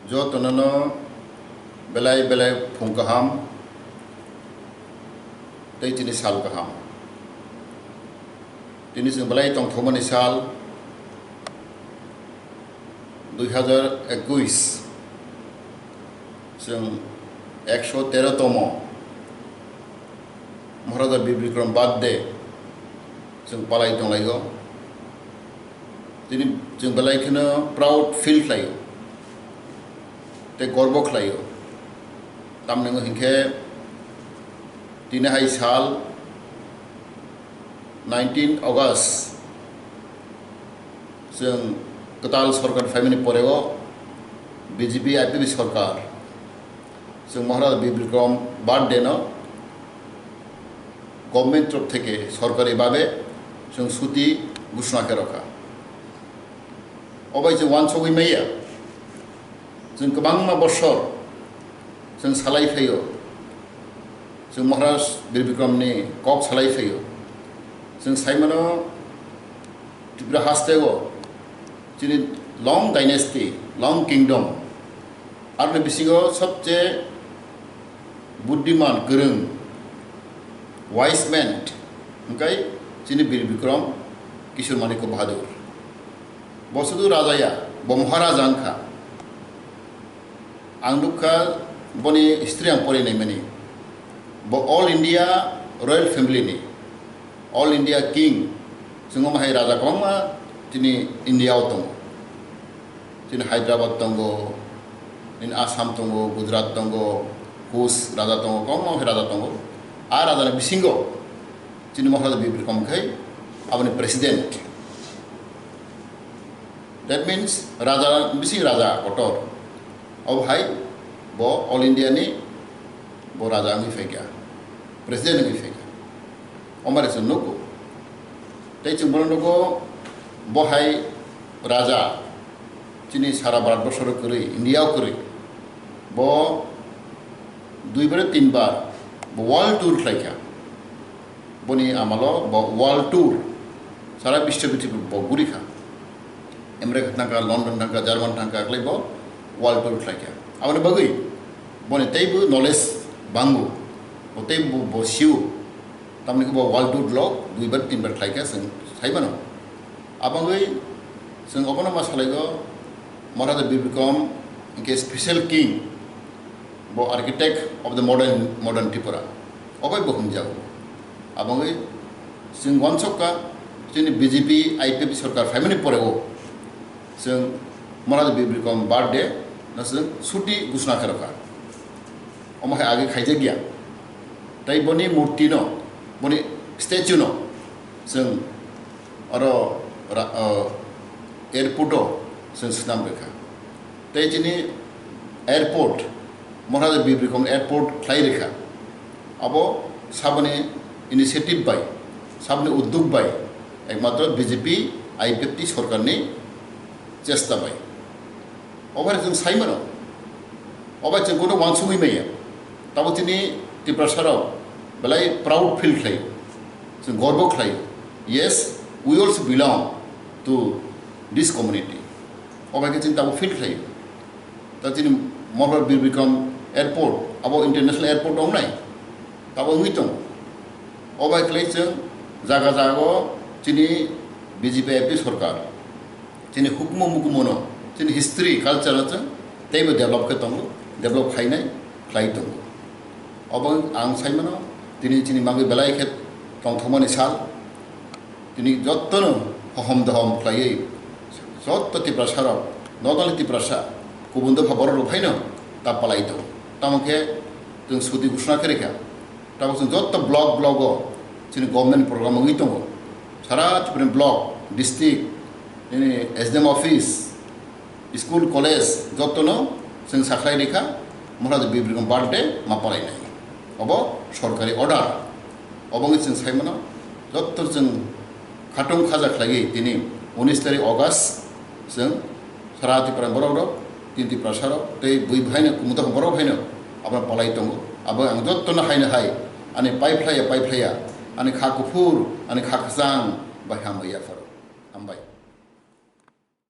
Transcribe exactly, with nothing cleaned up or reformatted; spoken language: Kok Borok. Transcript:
Jotono no belai belai phung kaham tei chini sal kaham. Tini chwng belai tongthokmani sal dui hazar ekuis, chwng ekso tero tomo Maharaja Bir Bikram birthday chwng palai tonglaio. Tini chwng belai kheno proud feel khlaio tei gorbo khlaio. Tamni wngkha hinkhe tini hai sal nineteen August chwng kwtal sorkar phaimani poreo B J P I P F T sorkar chwng Maharaja Bir Bikram birthday no government torof theke sorkari babe chwng suti ghoshona khe rokha. Obai chwng wansogwi maya, chwng kwbangma bosor chwng salai phaio, chwng Maharaj Bir Bikram ni kok salai phaio. Chwng saimano Tripura hasteo chini long dynasty, long kingdom, aroni bisingo sobche buddiman, kwrwng, wise man hwnkhe chini Bir Bikram Kishore Manikya Bahadur. Bo sudu raja ya, bo Maharaja wngkha. Ang nukha boni history ang pori naimani. Bo All India Royal Family ni, All India King, chwng omo hai raja kwbangma chini India o tongo. Chini Hyderabad tongo, chini Assam tongo, Gujarat tongo, Kush raja tongo, kwbangma hai raja tongo. A raja ni bisingo chini Maharaja Bir Bikram khai aboni president. That means raja, bising raja kotor. Abo hai bo All India ni bo raja wngwi phaikha, president wngwi phaikha. Omare chwng nugo. Tei chwng bono nugo bo hai raja chini sara Bharat borsoro kwrwi, India o kwrwi. Bo dui bar tin bar bo world tour khlaikha. Boni amalo bo world tour, sara biswaprithibi bo gurikha. America thangkha, London thangkha, German thangkha, khlai bo world tour khlaikha. Aboni bagwi boni teibo knowledge bango, bo teibo bo sio. Tamni bo world tour lo dui bar tin bar khlaikha, chwng saimano. Abangwi chwng obono ma salaigo, Maharaja Bir Bikram hwnkhe special king, bo architect of the modern, modern Tripura. Obai bo hwnjago. Abangwi chwng wansokha chini B J P I P F T sorkar phaimani poreo chwng Maharaja Bir Bikram birthday no chwng suti ghoshona khe rokha. Omo hai age khaijakya. Tai boni murti no, boni statue no chwng oro ra-, o, airport o chwng swnam rwkha. Tei chini airport, Maharaja Bir Bikram airport khlai rwkha. Abo saboni initiative bai, saboni uddog bai, ekmatro B J P I P F T sorkarni chesta bai. Obo hai chwng sai mano. Obo hai chwng kono uansugwi maya. Tabo chini Tiprasarok belai proud feel khlai. Chwng gorbo khlai. Yes, we also belong to this community. Obo hai chwng tabo feel khlai. Ta chini Maharaja Bir Bikram Airport, abo international airport wngnai. Tabo wngwi tongo. Obo hai khlai chwng jaga jaga o chini B J P I P F T sorkar chini hukumu mukumu no, chini history, culture no chwng teibo develop khe tongo, develop khainai, khlai tongo. Obo ang sai mano, tini chini bagwi belai khe tongthokmani sal. Tini jotto no hohom dohom khlaiwi, jotto Tiprasa rok, not only Tiprasa, kubun dopha borok rok phaino ta palai tongo. Tamo khe chwng suti ghoshona khe rikha. Tabuk chwng jotto block, block o chini government program wngwi tongo. Sara Tripura ni block, district, nini S D M office, school, college jottono chwng sakhlai rikha, Maharaja Bir Bikram birthday ma palainai. Obo sorkari order. Obo wngwi chwng sai mano, jotto chwng khatung khaja khlaiwi tini unis tarik August chwng Sara Tripura borok rok, tin Tiprasa rok, tei bui bhaino, kumuta borok bhaino, abo palai tongo. Abo ang jotto no haino hai, ani pai phlaiya, pai phlaiya, ani kha kuphur, ani kha kwchang, bai hambai yapharo. Hambai.